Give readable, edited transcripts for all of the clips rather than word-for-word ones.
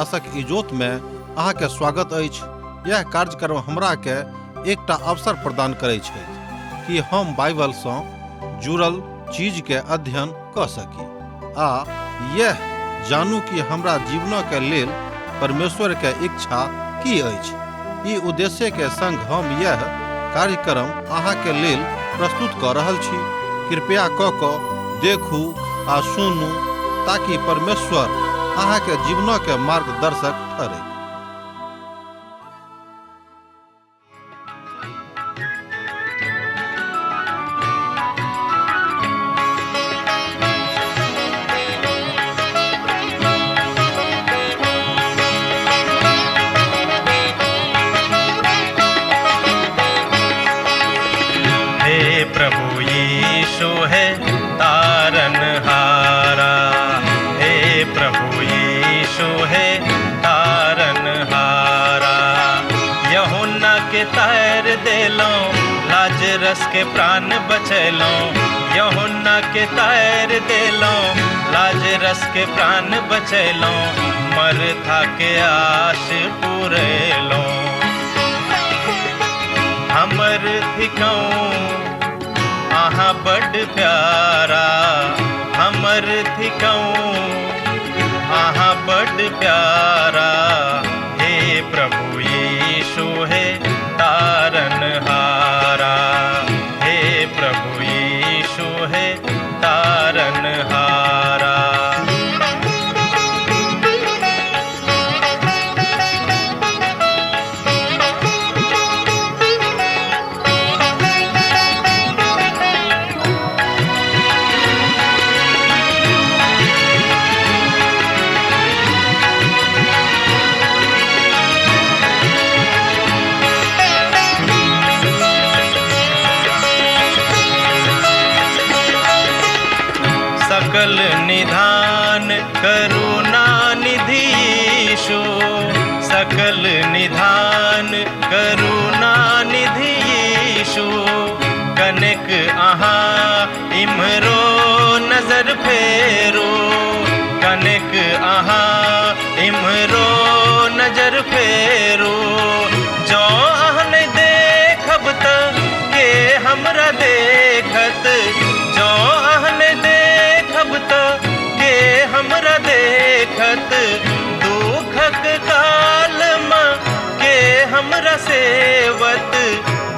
आशक इजोत में अहाँ के स्वागत अछि। यह कार्यक्रम हमरा के एकटा अवसर प्रदान करै छै कि हम बाइबल सँ जुड़ल चीज के अध्ययन क सकी आ यह जानू कि हमरा जीवन के लेल परमेश्वर के इच्छा की अछि। ई उद्देश्य के संग हम यह कार्यक्रम अहाँ के लेल प्रस्तुत क रहल छी। कृपया क क देखू आ सुनू ताकि परमेश्वर अहाँ के जीवन के मार्गदर्शक ठहरे। हे प्रभु यीशु है तारन हारा, हे प्रभु यीशु है तारन हारा। यहुन्ना के तार देलो, लाजरस के प्राण बचैलो। यहुन्ना के तार देलो, लाजरस के प्राण बचैलो। मरथा के आश पुरेलो। हमर थिकौं अहाँ बड प्यारा, हमर थिकौं अहाँ बड प्यारा। हे प्रभु यीशु हे तारन हारा, हे प्रभु यीशु हे तारन हारा। सकल निधान करुणा निधि यीशु, सकल निधान करुणा निधि यीशु। कनेक अहाँ इम्हरो नजर फेरो, कनेक अहाँ इम्हरो नजर फेरो। जँ अहाँ नहि देखब त के हमरा देखत, जँ अहाँ नहि देखब त के हमरा देखत। दुखक काल मे के हमरा सेवत,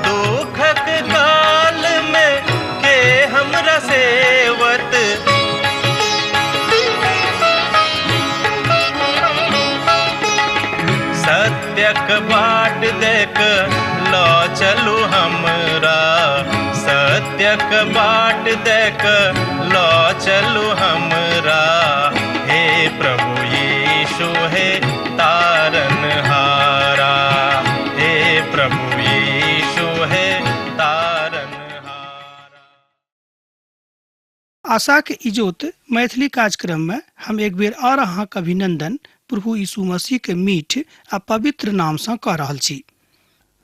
दुखक काल मे के हमरा सेवत। सत्यक बाट देख ल चलू हमरा, सत्यक बाट देख ल चलू हमरा। हे प्रभु यीशु हे तारन हारा, हे प्रभु यीशु हे तारन हारा। आशाक इजोत मैथिली कार्यक्रम में हम एक बेर और अहाँक अभिनंदन प्रभु यीशु मसीह के मीठ आ पवित्र नाम सँ कऽ रहल छी।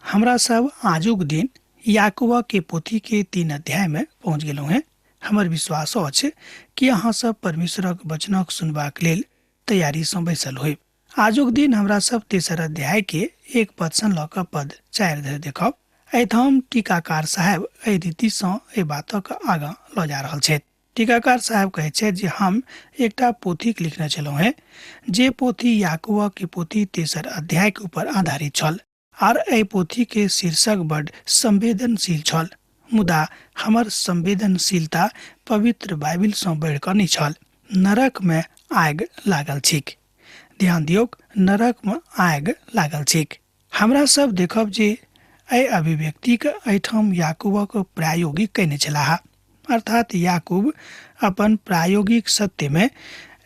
हमरा सब आजुक दिन याकूब के पोथी के 3 अध्याय में पहुँच गेलहुँ हैं। हमर विश्वास अछि कि अहाँ सब परमेश्वरक वचनक सुनबाक लेल तैयारी सँ बैसल होइब। आजुक दिन हमरा सब तेसर अध्याय के 1 पद सँ लऽ कऽ पद 4 धरि देखब। एहिठाम टीकाकार साहेब एहि रीति सँ एहि बातक आगाँ लऽ जा रहल छथि। टीकाकार साहेब कहै छथि जे हम एकटा पोथी लिखने छलहुँ हेँ, जे पोथी याकूब के पोथी तेसर अध्याय के ऊपर आधारित छल आर एहि पोथी के शीर्षक बड संवेदनशील छल, मुदा हमर संवेदनशीलता पवित्र बाइबिल सँ बढ़ि कऽ नहि छल। नरक में आगि लागल छैक। ध्यान दियौक, नरक में आगि लागल छैक। हमरा सब देखब जे एहि अभिव्यक्तिक एहिठाम याकूबक प्रायोगिक कयने छलाह, अर्थात याकूब अपन प्रायोगिक सत्य में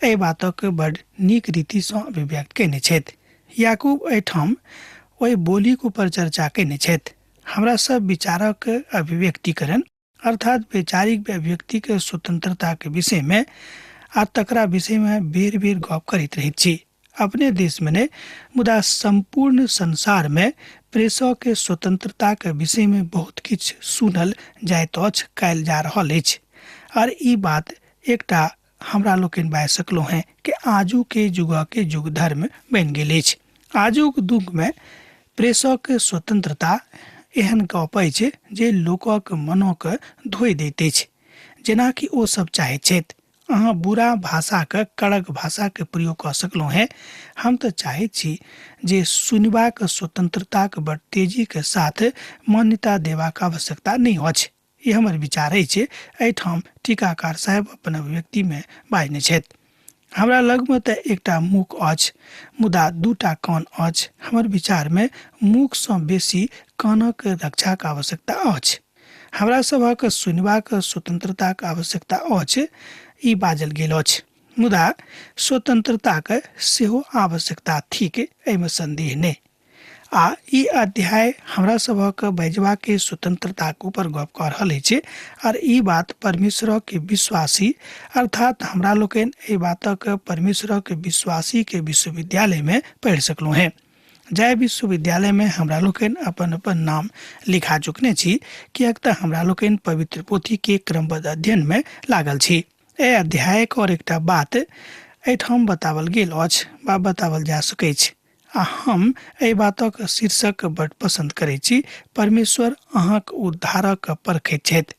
एहि बातक बड नीक रीति सँ अभिव्यक्त कयने छथि। याकूब एहिठाम ओहि बोलीक ऊपर चर्चा कयने छथि। हमरा सब विचारक अभिव्यक्तिकरण अर्थात वैचारिक अभिव्यक्तिक स्वतंत्रता के विषय में आ तकरा विषय में बेर बेर गप करैत रहैत छी। अपने देश में नहि, मुदा संपूर्ण संसार में प्रेस के स्वतंत्रता के विषय में बहुत किछु सुनल जाइत अछि, कयल जा रहल अछि। और ई बात एकटा हमरा लोकनि बाजि सकलहुँ हेँ कि आजुके युगके युग धर्म बनि गेल अछि। आजुक युगमे प्रेसक स्वतंत्रता एहन गप अछि जे लोकक मनोके धोइ दैत अछि, जेनाकि ओ सब चाहैत छथि। अहाँ बुरा भाषाके, कड़क भाषाके प्रयोग कऽ सकलहुँ हेँ। हम तऽ चाहैत छी जे सुनबाक स्वतंत्रताके बड़ तेजीके साथ मान्यता देबाक आवश्यकता नहि अछि। ई हमर विचार अछि। एहिठाम टीकाकार साहेब अपन अभिव्यक्तिमे बाजने छथि। हमरा लगमे तऽ एकटा मूक अछि, मुदा दूटा कान अछि। हमर विचारमे मूकसँ बेसी कानक रक्षाक आवश्यकता अछि। हमरा सभक सुनबाक स्वतंत्रताक आवश्यकता अछि, ई बाजल गेल अछि, मुदा स्वतंत्रताक सेहो आवश्यकता थिक, एहिमे संदेह नहि। आ ई अध्याय हमरा सभक बजबाके स्वतंत्रताक ऊपर गप कऽ रहल अछि। आर ई बात परमेश्वरक विश्वासी, अर्थात हमरा लोकनि एहि बातक परमेश्वरक विश्वासी के विश्वविद्यालय में पढ़ि सकलहुँ हेँ, जाहि विश्वविद्यालय में हमरा लोकनि अपन अपन नाम लिखा चुकने छी, किएक तऽ हमरा लोकनि पवित्र पोथी के क्रमबद्ध अध्ययन में लागल छी। एहि अध्यायक और एकटा बात एहिठाम बतावल गेल अछि वा बतावल जा सकैछ, आ हम एहि बातक शीर्षक बड पसंद करै छी, परमेश्वर अहाँक उद्धारक परखैत छथि।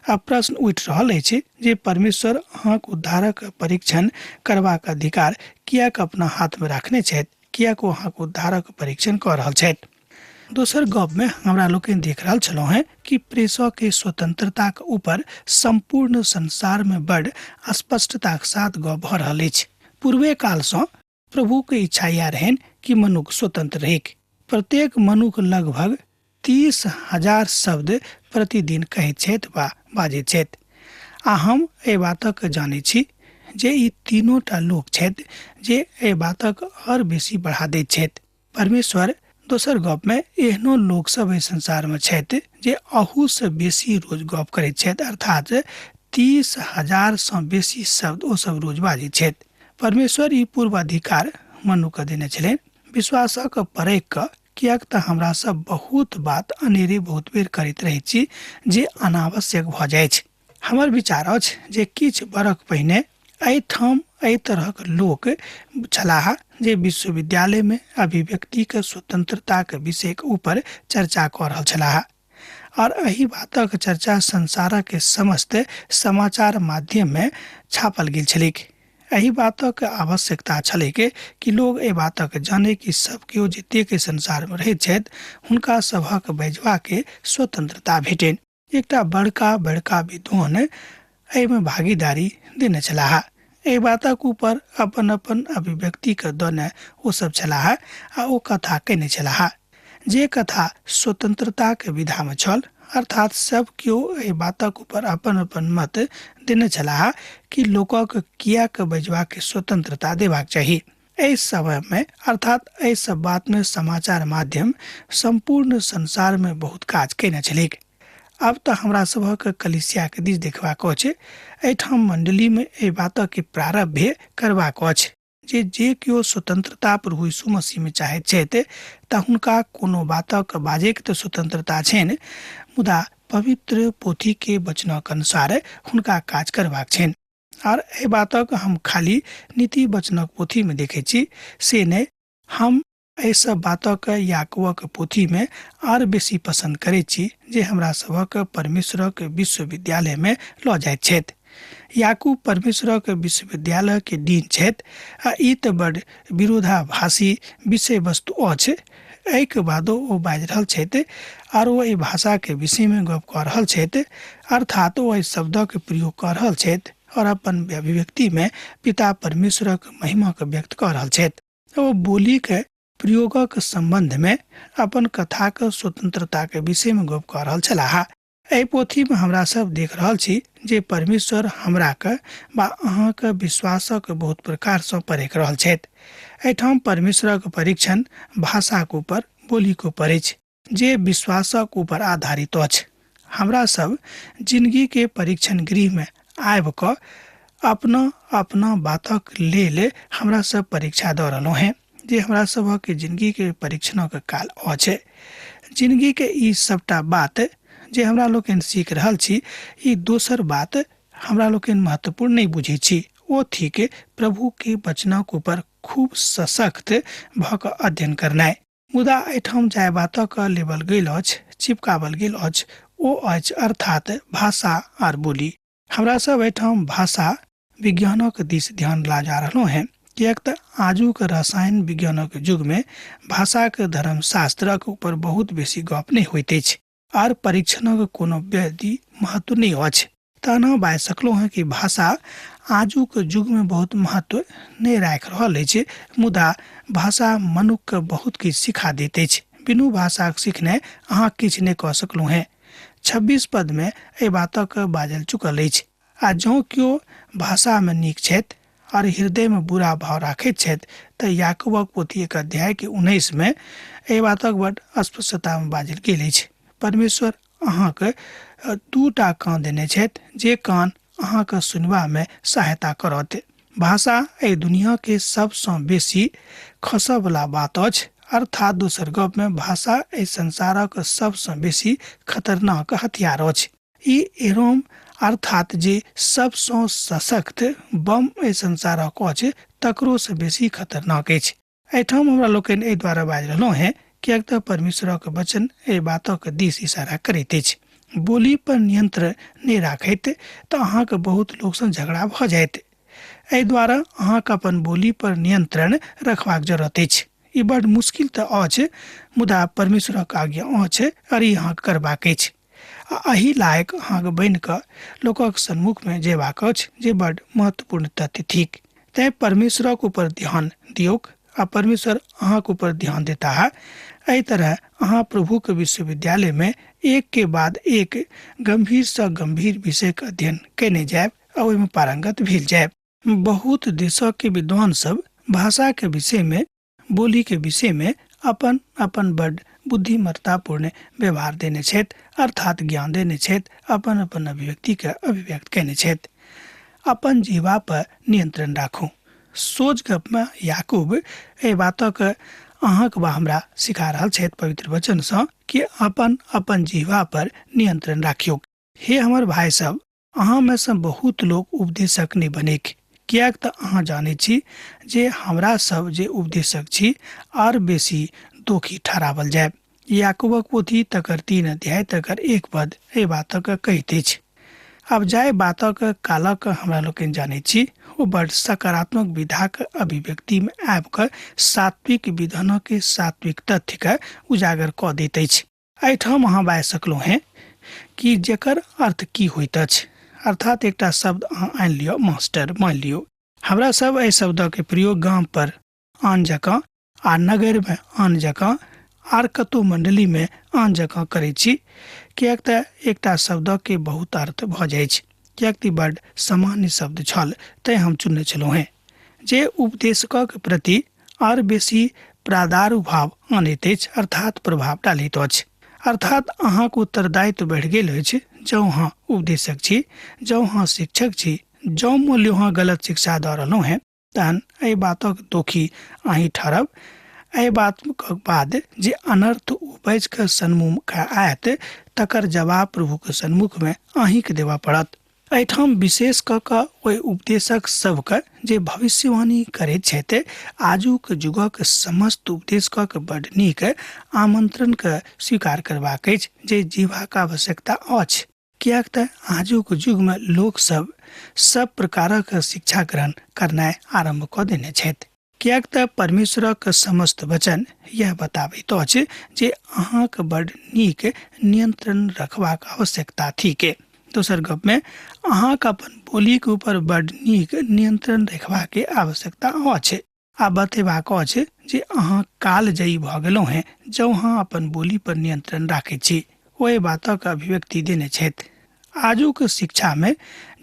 आ प्रश्न उठि रहल अछि जे परमेश्वर अहाँक उद्धारक परीक्षण करबाक अधिकार किएक अपना हाथमे राखने छथि, किएक ओ अहाँक उद्धारक परीक्षण कऽ रहल छथि। दोसर गपमे हमरा लोकनि देख रहल छलहुँ हेँ कि प्रेसके स्वतंत्रताक ऊपर सम्पूर्ण संसारमे बड स्पष्टताक साथ गप भऽ रहल अछि। पूर्वे कालसँ प्रभुके इच्छा इएह रहनि कि मनुख स्वतंत्र रहैक। प्रत्येक मनुख लगभग 30,000 शब्द प्रतिदिन कहैत छथि वा बाजैत छथि। आ हम एहि बातक जानैत छी जे ई तीनोटा लोक छथि जे एहि बातक आओर बेसी बढ़ा दैत छथि। परमेश्वर दोसर गपमे एहनो लोक सब एहि संसारमे छथि जे अहूसँ बेसी रोज गप करैत छथि, अर्थात 30,000 बेसी शब्द ओ सब रोज बाजैत छथि। परमेश्वर ई पूर्वाधिकार मनुके देने छलनि विश्वासक परख कऽ, किएक तऽ हमरा सब बहुत बात अनेरे बहुत बेर करैत रहैत छी जे अनावश्यक भऽ जाइछ। हमर विचार अछि जे किछु बरख पहिने एहिठाम एहि तरहक लोक छलाह जे विश्वविद्यालयमे अभिव्यक्तिके स्वतंत्रताके विषयके ऊपर चर्चा कऽ रहल छलाह, और एहि बातक चर्चा संसारक समस्त समाचार माध्यममे छापल गेल छलैक। एहि बातक आवश्यकता छलैक कि लोग एहि बातक जाने कि सब केओ जतेक संसारमे रहैत छथि हुनका सभक बजबाके स्वतंत्रता भेटनि। एकटा बड़का बड़का विद्वान एहिमे भागीदारी देने छलाह। एहि बातक ऊपर अपन अपन अभिव्यक्तिके दने ओ सब छलाह आ ओ कथा कयने छलाह, जे कथा स्वतंत्रताके विधामे छल, अर्थात सब केओ एहि बातक ऊपर अपन अपन मत देने छलाह कि लोकक किएक बजबाके स्वतंत्रता देबाक चाही। एहि समयमे, अर्थात एहि सब बातमे समाचार माध्यम सम्पूर्ण संसारमे बहुत काज कयने छलैक। आब तऽ हमरा सभक कलिसियाके दिस देखबाक अछि। एहिठाम मण्डलीमे एहि बातक प्रारम्भ करबाक अछि जे जे केओ स्वतंत्रता प्रभु यीशु मसीहमे चाहैत छथि तऽ हुनका कोनो बातक बाजैके तऽ स्वतंत्रता छनि, मुदा पवित्र पोथीके वचनक अनुसार हुनका काज करबाक छनि। आर एहि बातक हम खाली नीति वचनक पोथीमे देखै छी से नहि, हम एहि सब बातक याकूबक पोथीमे आर बेसी पसन्द करैत छी जे हमरा सभक परमेश्वरक विश्वविद्यालयमे लऽ जाइत छथि। याकूब परमेश्वरक विश्वविद्यालयके डीन छथि आ ई तऽ बड विरोधाभासी विषय वस्तु अछि। एहिके बादो ओ बाजि रहल छथि आर ओ एहि भाषाके विषयमे गप कऽ रहल छथि, अर्थात ओ एहि शब्दक प्रयोग कऽ रहल छथि और अपन अभिव्यक्तिमे पिता परमेश्वरक महिमाके व्यक्त कऽ रहल छथि। ओ बोलीके प्रयोगक सम्बन्धमे अपन कथाक स्वतंत्रताके विषयमे गप कऽ रहल छलाह। एहि पोथीमे हमरा सब देख रहल छी जे परमेश्वर हमराके वा अहाँके विश्वासक बहुत प्रकारसँ परख रहल छथि। एहिठाम परमेश्वरक परीक्षण भाषाक ऊपर, बोलीक ऊपर अछि जे विश्वासक ऊपर आधारित अछि। हमरा सब जिंदगीके परीक्षण गृहमे आबि कऽ अपना अपना बातक लेल हमरा सब परीक्षा दऽ रहलहुँ हेँ जे हमरा सभक जिंदगीके परीक्षणक काल अछि। जिंदगीके ई सबटा बात जे हमरा लोकनि सीख रहल छी, ई दोसर बात हमरा लोकनि महत्वपूर्ण नहि बुझै छी, ओ थिक प्रभु के वचनक ऊपर खूब सशक्त भऽ कऽ अध्ययन करनाइ। मुदा एहिठाम जाहि बातक लेबल गेल अछि, चिपकावल गेल अछि, ओ अछि अर्थात भाषा आर बोली। हमरा सब एहिठाम भाषा विज्ञानक दिस ध्यान ला जा रहलहुँ हेँ, किएक तऽ आजुक रसायन विज्ञानक युगमे भाषाक धर्मशास्त्रक ऊपर बहुत बेसी गप नहि होइत अछि आर परीक्षणक कोनो बेसी महत्व नहि अछि। तऽ बाजि सकलहुँ हेँ कि भाषा आजुक युगमे बहुत महत्व नहि राखि रहल अछि, मुदा भाषा मनुक्खके बहुत किछु सिखा दैत अछि। बिनु भाषाक सिखने अहाँ किछु नहि कऽ सकलहुँ हेँ। 26 पदमे एहि बातक बाजल चुकल अछि। आ जँ केओ भाषामे नीक छथि और हृदयमे बुरा भाव राखैत छथि तऽ याकूबक पोथी 1 अध्याय के 19 मे एहि बातक बड स्पष्टतामे बाजल गेल अछि। परमेश्वर अहाँके 2 कान देने छथि, जे कान अहाँके सुनबामे सहायता करत। भाषा एहि दुनियाके सबसँ बेसी खसऽवला बात अछि, अर्थात दोसर गपमे भाषा एहि संसारक सबसँ बेसी खतरनाक हथियार अछि। ई एरोम अर्थात जे सबसँ सशक्त बम एहि संसारक अछि तकरोसँ बेसी खतरनाक अछि। एहिठाम हमरा लोकनि एहि द्वारा बाजि रहलहुँ हेँ किएक तऽ परमेश्वरक वचन एहि बातक दिस इशारा करैत अछि। बोली पर नियंत्रण नहि राखैत तऽ अहाँके बहुत लोकसँ झगड़ा भऽ जायत। एहि द्वारा अहाँके अपन बोली पर नियंत्रण रखबाक जरूरत अछि। ई बड मुश्किल तऽ अछि, मुदा परमेश्वरक आज्ञा अछि आओर ई अहाँके करबाक अछि। आ एहि लायक अहाँके बनि कऽ लोकक सन्मुखमे जेबाक अछि, जे बड महत्वपूर्ण तथ्य थिक। तैँ परमेश्वरक ऊपर ध्यान दियौक आ परमेश्वर अहाँके ऊपर ध्यान देता है। एहि तरह अहाँ प्रभुके विश्वविद्यालयमे एक के बाद एक गंभीरसँ गंभीर विषयके अध्ययन कयने जायब आ ओहिमे पारंगत भेल जायब। बहुत देशके विद्वान सब भाषाके विषयमे, बोलीके विषयमे अपन अपन बड बुद्धिमत्तापूर्ण व्यवहार देने छथि, अर्थात ज्ञान देने छथि, अपन अपन अभिव्यक्तिके अभिव्यक्त कयने छथि। अपन जीवा पर नियंत्रण राखू। सोच गपमे याकूब एहि बातक अहाँक वा हमरा सिखा रहल छथि पवित्र वचनसँ कि अपन अपन जीवा पर नियंत्रण राखियौ। हे हमर भाय सब, अहाँमे सँ बहुत लोक उपदेशक नहि बनेक, किएक तऽ अहाँ जानै छी जे हमरा सब जे उपदेशक छी आर बेसी दोखी ठहरावल जायब। याकूबक पोथी तकर 3 अध्याय तकर 1 पद एहि बातक कहैत अछि। आब जाहि बातक कालक हमरा लोकनि जानै छी ओ बड सकारात्मक विधाक अभिव्यक्तिमे आबि कऽ सात्विक विधानक सात्विक तथ्यके उजागर कऽ दैत अछि। एहिठाम अहाँ बाजि सकलहुँ हेँ कि जकर अर्थ की होइत अछि, अर्थात एकटा शब्द अहाँ आनि लिअ, मास्टर मानि लियौ। हमरा सब एहि शब्दके प्रयोग गाम पर आन जकाँ आ नगरमे आन जकाँ आर कतहु मण्डलीमे आन जकाँ करै छी, किएक तऽ एकटा शब्दके बहुत अर्थ भऽ जाइ छै। किएक तऽ बड सामान्य शब्द छल तैँ हम चुनने छलहुँ हेँ, जे उपदेशकक प्रति आर बेसी प्रादुर्भाव आनैत अछि, अर्थात प्रभाव डालैत अछि। अर्थात अहाँके उत्तरदायित्व बढ़ि गेल अछि। जँ अहाँ उपदेशक छी, जँ अहाँ शिक्षक छी, जँ मूल्य अहाँ गलत शिक्षा दऽ रहलहुँ हेँ, तहन एहि बातक दोखी अहीं ठहरब। एहि बातक बाद जे अनर्थ उपजि कऽ सन्मुख आयत तकर जवाब प्रभुके सन्मुखमे अहीँके देबऽ पड़त। एहिठाम विशेष कऽ कऽ ओहि उपदेशक सबके जे भविष्यवाणी करैत छथि, आजुक युगक समस्त उपदेशकक बड नीक आमंत्रणके स्वीकार करबाक अछि जे जीवाक आवश्यकता अछि। किएक तऽ आजुक युगमे लोकसब सब प्रकारक शिक्षा ग्रहण करनाइ आरम्भ कऽ देने छथि। किएक तऽ परमेश्वरक समस्त वचन यह बताबैत अछि जे अहाँके बड नीक नियंत्रण रखबाक आवश्यकता थिक। दोसर गपमे अहाँके अपन बोलीके ऊपर बड नीक नियंत्रण रखबाक आवश्यकता अछि आ बतेबाक अछि जे अहाँ कालजयी भऽ गेलहुँ हेँ जँ अहाँ अपन बोली पर नियंत्रण राखै छी। ओहि बातक अभिव्यक्ति देने छथि। आजुक शिक्षामे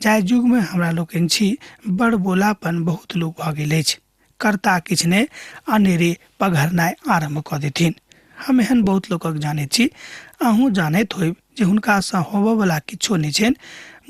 जाहि युगमे हमरा लोकनि छी, बड़ बोलापन बहुत लोक भऽ गेल अछि। कर्ता किछु नहि, अनेरे पघरनाइ आरम्भ कऽ देथिन। हम एहन बहुत लोकक जानैत छी, अहूँ जानैत होयब जे हुनकासँ होबयवला किछो नहि छनि,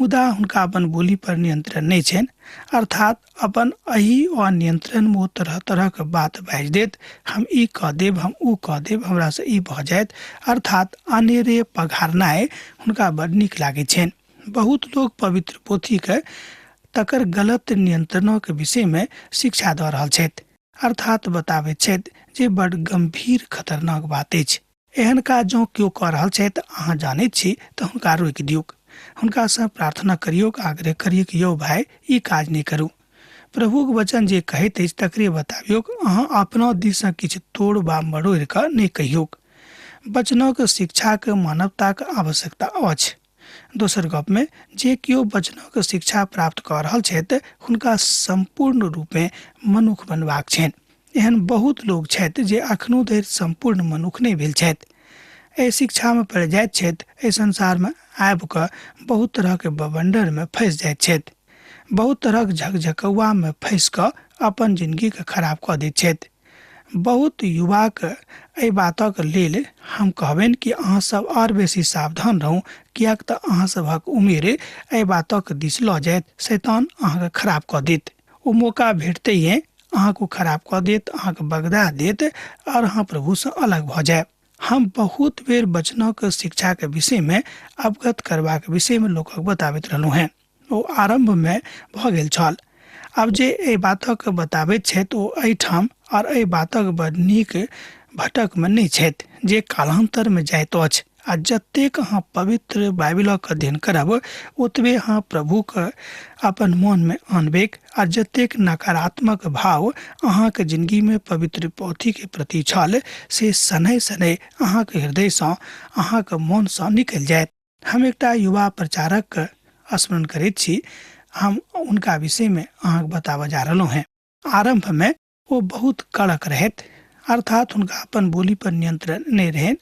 मुदा हुनका अपन बोली पर नियंत्रण नहि छनि। अर्थात अपन एहि अनियंत्रणमे ओ तरह तरहके बात बाजि देत, हम ई कऽ देब, हम ओ कऽ देब, हमरासँ ई भऽ जायत। अर्थात अनेरे पघारनाइ हुनका बड़ नीक लागै छनि। बहुत लोक पवित्र पोथीके तकर गलत नियंत्रणक विषयमे शिक्षा दऽ रहल छथि, अर्थात बताबैत छथि जे बड गंभीर खतरनाक बात अछि। एहन काज जँ केओ कऽ रहल छथि, अहाँ जानैत छी, तऽ हुनका रोकि दियौक, हुनकासँ प्रार्थना करियौक, आग्रह करियौक, यौ भाय, ई काज नहि करू। प्रभुक वचन जे कहैत अछि तकरे बताबियौक, अहाँ अपना दिससँ किछु तोड़ वा मरोड़ि कऽ नहि कहियौक। वचनक शिक्षाक मानवताक आवश्यकता अछि। दोसर गपमे, जे केओ वचनक शिक्षा प्राप्त कऽ रहल छथि हुनका सम्पूर्ण रूपेँ मनुख बनबाक छनि। एहन बहुत लोक छथि जे अखनो धरि सम्पूर्ण मनुख नहि भेल छथि। एहि शिक्षामे पड़ि जाइत छथि, एहि संसारमे आबि कऽ बहुत तरहके बवंडरमे फँसि जाइत छथि, बहुत तरहक झकझकौआमे फँसि कऽ अपन जिनगीके खराब कऽ दैत छथि। बहुत युवाक एहि बातक लेल हम कहबनि कि अहाँ सब आओर बेसी सावधान रहू, किएक तऽ अहाँ सभक उमेर एहि बातक दिस लऽ जायत। शैतान अहाँके खराब कऽ देत, ओ मौका भेटते अहाँके खराब कऽ देत, अहाँके बगदा देत आओर अहाँ प्रभुसँ अलग भऽ जायब। हम बहुत बेर वचनक शिक्षाके विषयमे अवगत करबाक विषयमे लोकक बताबैत रहलहुँ हेँ। ओ आरम्भमे भऽ गेल छल। आब जे एहि बातक बताबैत छथि ओ एहिठाम आओर एहि बातक बड़ नीक भटकमे नहि छथि जे कालान्तरमे जाइत अछि। आ जतेक अहाँ पवित्र बाइबिलक अध्ययन करब ओतबे अहाँ प्रभुके अपन मोनमे आनबैक, आ जतेक नकारात्मक भाव अहाँके जिंदगीमे पवित्र पोथीके प्रति छल से शनैः शनैः अहाँके हृदयसँ, अहाँके मोनसँ निकलि जायत। हम एकटा युवा प्रचारकके स्मरण करैत छी, हम हुनका विषयमे अहाँके बताबऽ जा रहलहुँ हेँ। आरम्भमे ओ बहुत कड़क रहथि, अर्थात हुनका अपन बोली पर नियंत्रण नहि रहनि।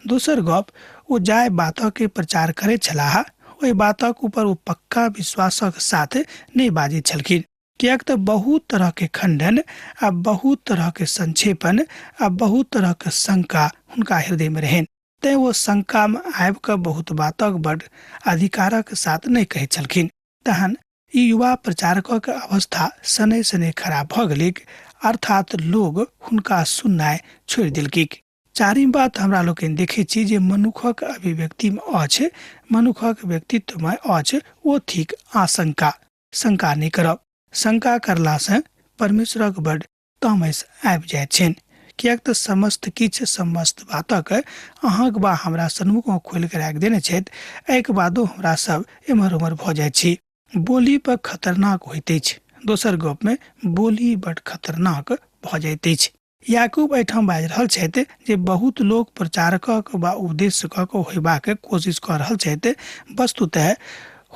दोसर गप, ओ जाहि बातके प्रचार करैत छलाह ओहि बातक ऊपर ओ पक्का विश्वासक साथ नहि बाजैत छलखिन, किएक तऽ बहुत तरहके खंडन आ बहुत तरहके संक्षेपण आ बहुत तरहके शंका हुनका हृदयमे रहनि। तेँ ओ शंकामे आबि कऽ बहुत बातक बड अधिकारक साथ नहि कहैत छलखिन। तहन ई युवा प्रचारकक अवस्था शनैः शनैः खराब भऽ गेलैक, अर्थात लोग हुनका सुननाइ छोड़ि देलकिक। चारिम बात हमरा लोकनि देखैत छी जे मनुखक अभिव्यक्तिमे अछि, मनुखक व्यक्तित्वमे अछि, ओ थिक आशंका। शंका नहि करब। शंका करलासँ परमेश्वरक बड तामस आबि जाइत छनि, किएक तऽ समस्त किछु समस्त बातक अहाँक बा हमरा सन्मुखमे खोलि कऽ राखि देने छथि, एहिके बादो हमरा सब एम्हर ओम्हर भऽ जाइत छी। बोली पर खतरनाक होइत अछि। दोसर गपमे बोली बड खतरनाक भऽ जाइत अछि। याकूब एहिठाम बाजि रहल छथि जे बहुत लोक प्रचारकक वा उपदेशकक होयबाक कोशिश कऽ रहल छथि, वस्तुतः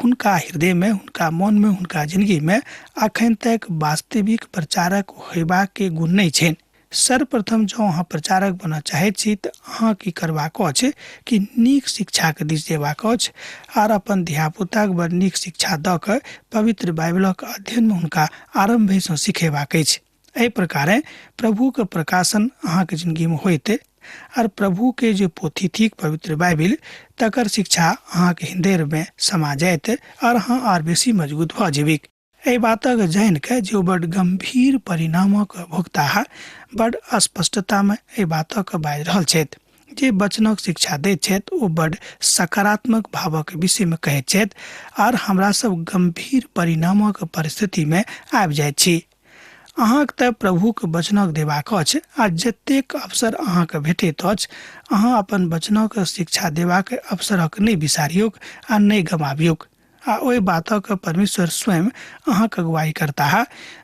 हुनका हृदयमे, हुनका मनमे, हुनका जिंदगीमे अखन तक वास्तविक प्रचारक होयबाके गुण नहि छनि। सर्वप्रथम जँ अहाँ प्रचारक बनऽ चाहैत छी तऽ अहाँ की करबाक अछि कि नीक शिक्षाके दिस जेबाक अछि आर अपन धियापुताके बड़ नीक शिक्षा दऽ कऽ पवित्र बाइबलक अध्ययनमे हुनका आरम्भेसँ सिखेबाक अछि। एहि प्रकारे प्रभुके प्रकाशन अहाँके जिंदगीमे होइत आर प्रभुके जे पोथी थिक पवित्र बाइबिल तकर शिक्षा अहाँके हृदयमे समा जायत आर अहाँ आर बेसी मजबूत भऽ जेबीक। एहि बातक जानि कऽ जे ओ बड गंभीर परिणामक भोगताह, बड स्पष्टतामे एहि बातक बाजि रहल छथि। जे वचनक शिक्षा दैत छथि ओ बड सकारात्मक भावक विषयमे कहैत छथि आर हमरा सब गंभीर परिणामक परिस्थितिमे आबि जाइत छी। अहाँक तऽ प्रभुक वचनक देबाक अछि आ जतेक अवसर अहाँके भेटैत अछि अहाँ अपन वचनक शिक्षा देबाक अवसरक नहि बिसारियौक आ नहि गमाबियौक। आ ओहि बातक परमेश्वर स्वयं अहाँक अगुवाई करताह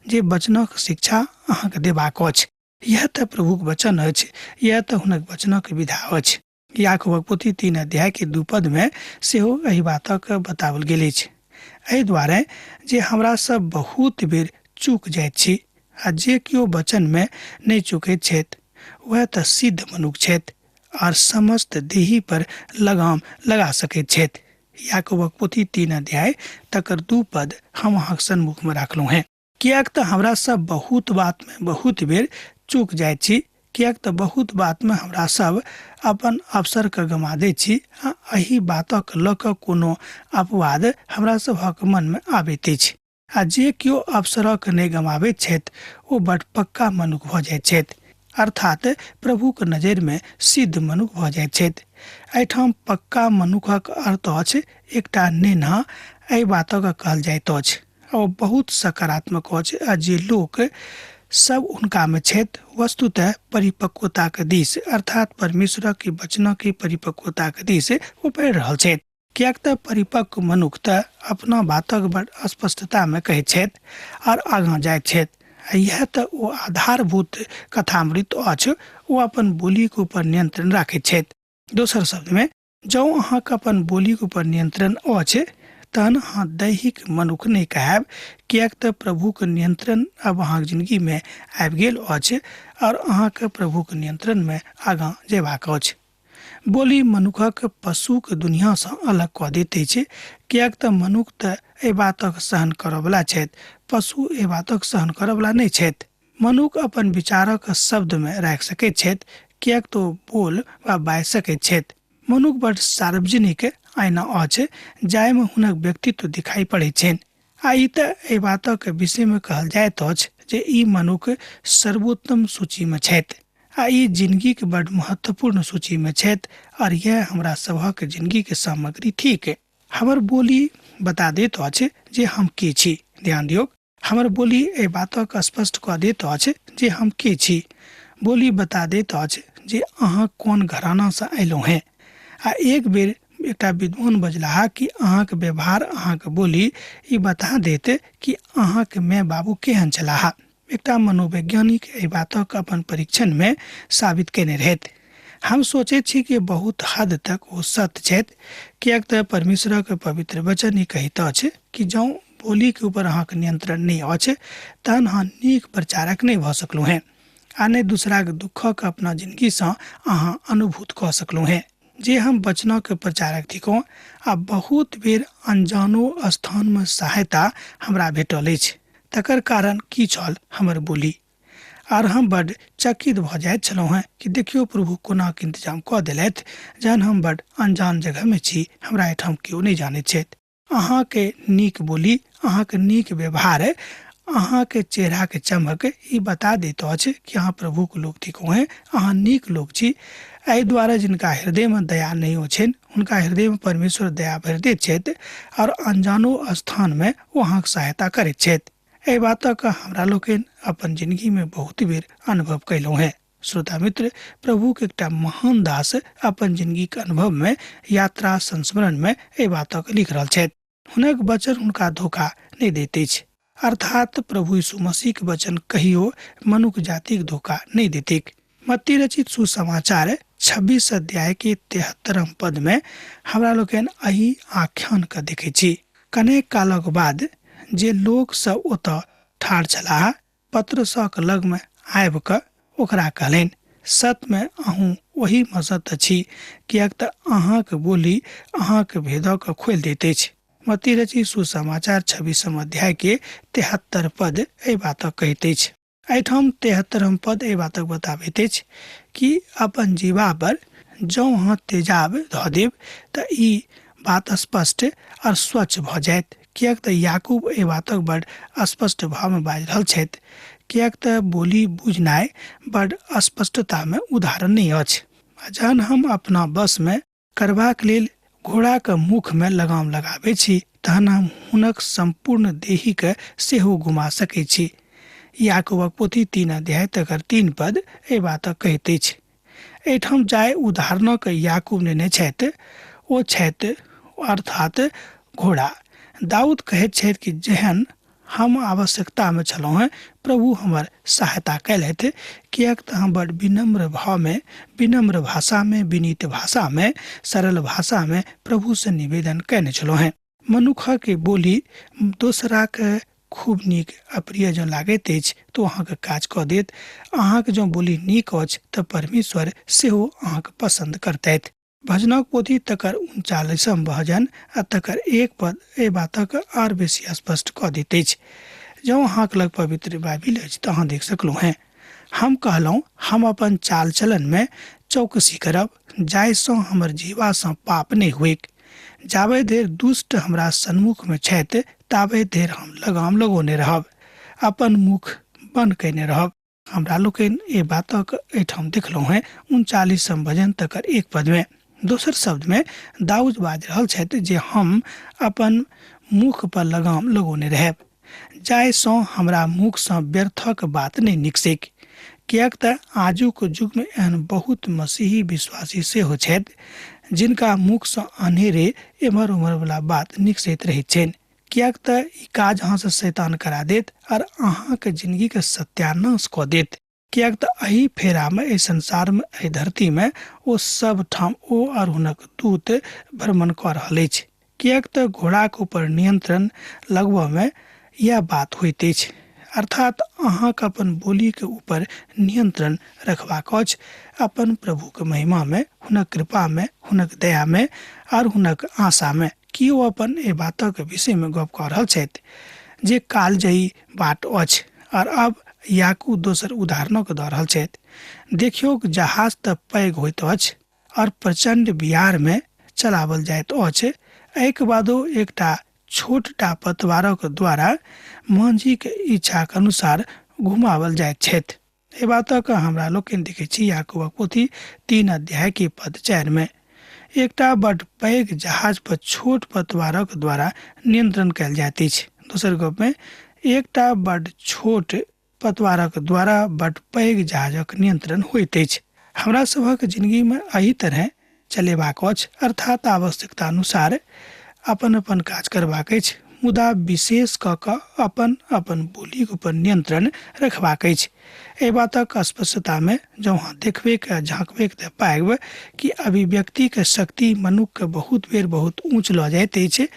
जे वचनक शिक्षा अहाँके देबाक अछि। यह तऽ प्रभुक वचन अछि, यह तऽ हुनक वचनक विधा अछि। याकूबक पोथी 3 अध्याय के 2 पद में सेहो एहि बातक बताओल गेल अछि। एहि दुआरे जे हमरा सब बहुत बेर चूक जाइत छी आ जे केओ वचन में नहि चूकैत छथि वएह तऽ सिद्ध मनुख छथि आर समस्त देही पर लगाम लगा सकैत छथि। याकूबक पोथी 3 अध्याय तकर 2 पद हम अहाँक सन्मुख में राखलहुँ हेँ। किएक तऽ हमरा सब बहुत बात में बहुत बेर चूक जाइत छी, किएक तऽ बहुत बात में हमरा सब अपन अवसर के गमा दैत छी आ एहि बातक लऽ कऽ कोनो अपवाद हमरा सभक मन में आबैत अछि। आ जे केओ अवसरक नहि गमाबैत छथि ओ बड पक्का मनुख भऽ जाइत छथि, अर्थात प्रभुक नजरि में सिद्ध मनुख भऽ जाइत छथि। एहिठाम पक्का मनुखक अर्थ अछि एकटा नेन्हा, एहि बातक कहल जाइत अछि। ओ बहुत सकारात्मक अछि आ जे लोक सब हुनकामे छथि वस्तुतः परिपक्वताके दिस अर्थात परमेश्वरक वचनक परिपक्वताके दिस ओ बढ़ि रहल छथि। किएक तऽ परिपक्व मनुख तऽ अपना बातक बड़ स्पष्टतामे कहैत छथि आओर आगाँ जाइत छथि। आ इएह तऽ ओ आधारभूत कथामृत अछि, ओ अपन बोलीके ऊपर नियंत्रण राखैत छथि। दोसर शब्दमे जँ अहाँके अपन बोलीके ऊपर नियंत्रण अछि तहन अहाँ दैहिक मनुख नहि कहायब, किएक तऽ प्रभुके नियंत्रण आब अहाँके जिंदगीमे आबि गेल अछि आओर अहाँके प्रभुके नियंत्रणमे आगाँ जेबाक अछि। बोली मनुखक पशुक दुनियासँ अलग कऽ दैत अछि, किएक तऽ मनुख तऽ एहि बातक सहन करऽवला छथि, पशु एहि बातक सहन करऽवला नहि छथि। मनुख अपन विचारक शब्दमे राखि सकैत छथि, किएक तऽ ओ बोल वा बाजि सकैत छथि। मनुख बड सार्वजनिक आईना अछि जाहिमे हुनक व्यक्तित्व दिखाई पड़ैत छनि। आ ई तऽ एहि बातक विषयमे कहल जाइत अछि जे ई मनुख सर्वोत्तम सूचीमे छथि आ ई जिनगीक बड महत्वपूर्ण सूचीमे छथि आओर यैह हमरा सभक जिनगीक सामग्री थिक। हमर बोली बता दैत अछि जे हम के छी। ध्यान दियौक, हमर बोली एहि बातक स्पष्ट कऽ दैत अछि जे हम के छी। बोली बता दैत अछि जे अहाँ कोन घरानासँ अयलहुँ हेँ। आ एक बेर एकटा विद्वान बजलाह कि अहाँक व्यवहार, अहाँक बोली ई बता देत कि अहाँक माय बाबू केहन छलाह। एकटा मनोवैज्ञानिक एहि बातक अपन परीक्षणमे साबित कयने रहथि। हम सोचैत छी कि बहुत हद तक ओ सत्य छथि, किएक तऽ परमेश्वरक पवित्र वचन ई कहैत अछि कि जँ बोलीके ऊपर अहाँके नियंत्रण नहि अछि तहन अहाँ नीक प्रचारक नहि भऽ सकलहुँ हेँ आ नहि दूसराक दुःखक अपना जिनगीसँ अहाँ अनुभूत कऽ सकलहुँ हेँ। जे हम वचनक प्रचारक थिकहुँ आ बहुत बेर अनजानो स्थानमे सहायता हमरा भेटल अछि, तकर कारण की छल? हमर बोली। आर हम बड चकित भऽ जाइत छलहुँ हेँ कि देखियौ प्रभु कोनाक इंतजाम कऽ देलथि जहन हम बड अनजान जगहमे छी, हमरा एहिठाम केओ नहि जानैत छथि। अहाँके नीक बोली, अहाँके नीक व्यवहार, अहाँके चेहराके चमक ई बता दैत अछि कि अहाँ प्रभुके लोक थिकहुँ हेँ, अहाँ नीक लोक छी। एहि दुआरे जिनका हृदयमे दया नहि छनि हुनका हृदयमे परमेश्वर दया भरि दैत छथि आओर अनजानो स्थानमे ओ अहाँके सहायता करैत छथि। एहि बातक हमरा लोकनि अपन जिंदगीमे बहुत बेर अनुभव कयलहुँ हेँ। श्रोता मित्र, प्रभुक एकटा महान दास अपन जिंदगीक अनुभवमे यात्रा संस्मरणमे एहि बातक लिख रहल छथि। हुनक वचन हुनका धोखा नहि दैत अछि, अर्थात प्रभु यीशु मसीहक वचन कहियो मनुख जातिक धोखा नहि देतैक। मत्ती रचित सुसमाचार 26 अध्याय के 73 पद में हमरा लोकनि एहि आख्यान के देखै छी। कनेक कालक बाद जे लोक सब ओतऽ ठाढ़ छलाह पत्रसक लगमे आबि कऽ ओकरा कहलनि, सतमे अहूँ ओही मसत छी, किएक तऽ अहाँक बोली अहाँक भेदक खोलि दैत अछि। मत्ती रचित सुसमाचार 26 अध्याय के 73 पद एहि बातक कहैत अछि। एहिठाम 73 पद एहि बातक बताबैत अछि कि अपन जीवा पर जँ अहाँ तेजाब धऽ देब तऽ ई बात स्पष्ट आओर स्वच्छ भऽ जायत, किएक तऽ याकूब एहि बातक बड स्पष्ट भावमे बाजि रहल छथि, किएक तऽ बोली बुझनाइ बड स्पष्टतामे उदाहरण नहि अछि। आ जहन हम अपना वशमे करबाक लेल घोड़ाक मुखमे लगाम लगाबै छी तहन हम हुनक सम्पूर्ण देहीके सेहो घुमा सकै छी। याकूबक पोथी 3 अध्याय तकर 3 पद एहि बातक कहैत अछि। एहिठाम जाहि उदाहरणक याकूब नेने छथि ओ छथि अर्थात घोड़ा। दाऊद कहैत छथि कि जेहन हम आवश्यकतामे छलहुँ हेँ प्रभु हमर सहायता कयलथि, किएक तऽ हम बड़ विनम्र भावमे, विनम्र भाषामे, विनीत भाषामे, सरल भाषामे प्रभुसँ निवेदन कयने छलहुँ हेँ। मनुखके बोली दोसराके खूब नीक आ प्रिय जँ लागैत अछि तऽ ओ अहाँके काज कऽ देत। अहाँके जँ बोली नीक अछि तऽ परमेश्वर सेहो अहाँके पसन्द करतथि। भजनक पोथी तकर 39 भजन आ तकर 1 पद एहि बातक आर बेसी स्पष्ट कऽ दैत अछि। जँ अहाँके लग पवित्र बाइबिल अछि तऽ अहाँ देख सकलहुँ हेँ। हम कहलहुँ, हम अपन चाल चलनमे चौकसी करब, जाहिसँ हमर जीवासँ पाप नहि होइक। जाबे धरि दुष्ट हमरा सन्मुखमे छथि ताबे धरि हम लगाम लगौने रहब, अपन मुख बन्द कयने रहब। हमरा लोकनि एहि बातक एहिठाम देखलहुँ हेँ 39 भजन तकर 1 पदमे। दोसर शब्दमे दाऊद बाजि रहल छथि जे हम अपन मुख पर लगाम लगौने रहब। जाहिसँ हमरा मुखसँ व्यर्थक बात नहि निकसैक। किएक तऽ आजुक युगमे एहन बहुत मसीही विश्वासी सेहो छथि जिनका मुखसँ अन्हेरे एम्हर ओम्हरवला बात निकसैत रहैत छनि। किएक तऽ ई काज अहाँसँ शैतान करा देत आर अहाँके जिनगीके सत्यानाश कऽ देत। किएक तऽ एहि फेरामे, एहि संसारमे, एहि धरतीमे ओ सब ठाम ओ आर हुनक दूत भ्रमण कऽ रहल अछि। किएक तऽ घोड़ाक ऊपर नियंत्रण लगबऽमे इएह बात होइत अछि। अर्थात अहाँके अपन बोलीके ऊपर नियंत्रण रखबाक अछि, अपन प्रभुके महिमामे, हुनक कृपामे, हुनक दयामे आर हुनक आशामे। की ओ अपन एहि बातक विषयमे गप कऽ रहल छथि जे कालजयी बाट अछि। आर अब याकूब दोसर उदाहरणक दऽ रहल छथि। देखियौक, जहाज तऽ पैघ होइत अछि और प्रचंड बियारमे चलावल जाइत अछि, एहिके बादो एकटा छोटटा पतवारक द्वारा माँझीक इच्छाक अनुसार घुमावल जाइत छथि। एहि बातक हमरा लोकनि देखैत छी याकूबक पोथी 3 अध्याय के पद 4 मे। एकटा बड पैघ जहाज पर छोट पतवारक द्वारा नियंत्रण कयल जाइत अछि। दोसर गप मे एकटा बड छोट पतवारक द्वारा बड पैघ जहाजक नियंत्रण होइत अछि। हमरा सभक जिंदगी मे एहि तरह चलेबाक अछि, अर्थात आवश्यकता अनुसार अपन अपन काज करबाक अछि, मुदा विशेष कऽ कऽ अपन अपन बोलीक ऊपर नियंत्रण रखबाक अछि। एहि बातक स्पष्टतामे जँ अहाँ देखबैक आ झाँकबैक तऽ पायब कि अभिव्यक्तिके शक्ति मनुक्खके बहुत बेर बहुत ऊँच लऽ जाइत अछि,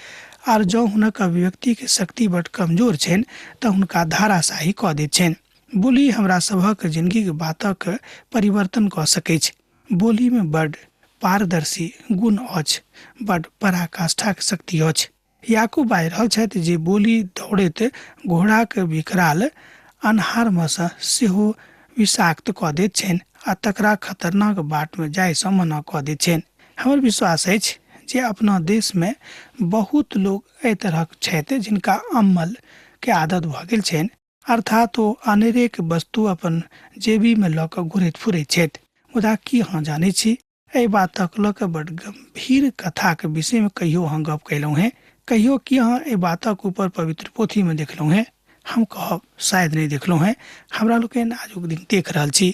आर जँ हुनक अभिव्यक्तिके शक्ति बड कमजोर छनि तऽ हुनका धाराशाही कऽ दैत छनि। बोली हमरा सभक जिनगीक बातक परिवर्तन कऽ सकैछ। बोलीमे बड पारदर्शी गुण अछि, बड पराकाष्ठाक शक्ति अछि। याकूब बाजि रहल छथि जे बोली दौड़ैत घोड़ाक विकराल अन्हारमे सँ सेहो विषाक्त कऽ दैत छनि आ तकरा खतरनाक बाटमे जायसँ मना कऽ दैत छनि। हमर विश्वास अछि जे अपना देशमे बहुत लोक एहि तरहक छथि जिनका अम्मल के आदत भऽ गेल छनि, अर्थात ओ अनेरेक वस्तु अपन जेबीमे लऽ कऽ घुरैत फुरैत छथि। मुदा की अहाँ जानैत छी, एहि बातक लऽ कऽ बड गम्भीर कथाक विषयमे कहियो अहाँ गप कयलहुँ हेँ? कहियो की अहाँ एहि बातक ऊपर पवित्र पोथीमे देखलहुँ हेँ? हम कहब शायद नहि देखलहुँ हेँ। हमरा लोकनि आजुक दिन देख रहल छी।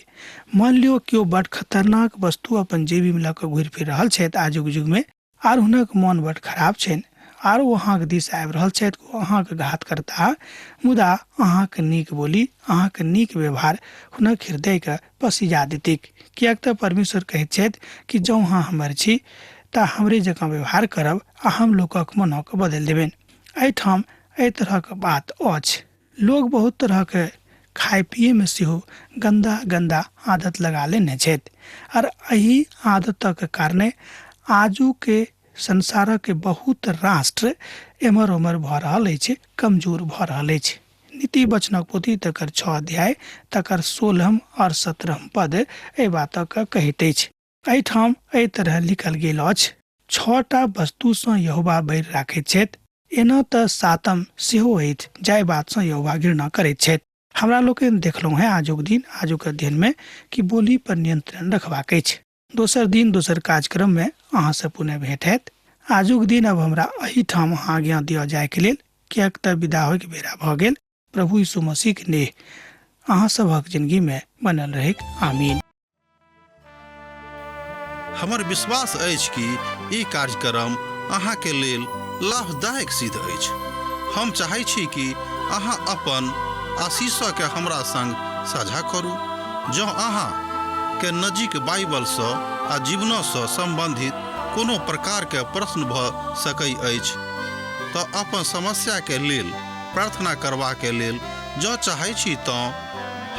मानि लियौ केओ बड खतरनाक वस्तु अपन जेबीमे लऽ कऽ घुरि फिर रहल छथि आजुक युगमे, आर हुनक मोन बड खराब छनि आर ओ अहाँके दिस आबि रहल छथि, ओ अहाँके घात करताह, मुदा अहाँके नीक बोली, अहाँके नीक व्यवहार हुनक हृदयके पसिजा देतैक। किएक तऽ परमेश्वर कहैत छथि कि जँ अहाँ हमर छी तऽ हमरे जकाँ व्यवहार करब आ हम लोकक मनोके बदलि देबनि। एहिठाम एहि तरहक बात अछि। लोक बहुत तरहके खाय पियैमे सेहो गन्दा गन्दा आदत लगा लेने छथि, आर एहि आदतक कारणे आजुके संसारक बहुत राष्ट्र एम्हर ओम्हर भऽ रहल अछि, कमजोर भऽ रहल अछि। नीति वचनक पोथी तकर 6 अध्याय तकर 16 आओर 17 पद एहि बातक कहैत अछि। एहिठाम एहि तरह लिखल गेल अछि, 6टा वस्तुसँ यहोवा बैर राखैत छथि, एना तऽ 7म सेहो अछि जाहि बातसँ यहोवा घृणा करैत छथि। हमरा लोकनि देखलहुँ हेँ आजुक दिन, आजुक अध्ययनमे कि बोली पर नियंत्रण रखबाक अछि। दोसर दिन दोसर कार्यक्रममे अहाँसँ पुनः भेंट हैत। आजुक दिन अब हमरा एहिठाम अहाँ आज्ञा दिअ जायके लेल, किएक तऽ विदा होइके बेरा भऽ गेल। प्रभु यीशु मसीहके नेह अहाँ सभक जिंदगीमे बनल रहैक। आमीन। हमर विश्वास अछि कि ई कार्यक्रम अहाँके लेल लाभदायक सिद्ध अछि। हम चाहै छी कि अहाँ अपन आशीषके हमरा संग साझा करू। जँ अहाँ के नजीक बाइबलसँ आ जीवनसँ सम्बन्धित कोनो प्रकारके प्रश्न भऽ सकै अछि तऽ अपन समस्याके लेल प्रार्थना करबाके लेल जँ चाहै छी तँ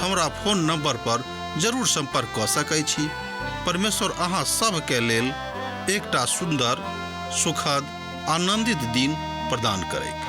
हमरा फोन नंबर पर जरूर संपर्क कऽ सकै छी। परमेश्वर अहाँ सभके लेल एकटा सुन्दर, सुखद, आनंदित दिन प्रदान करैक।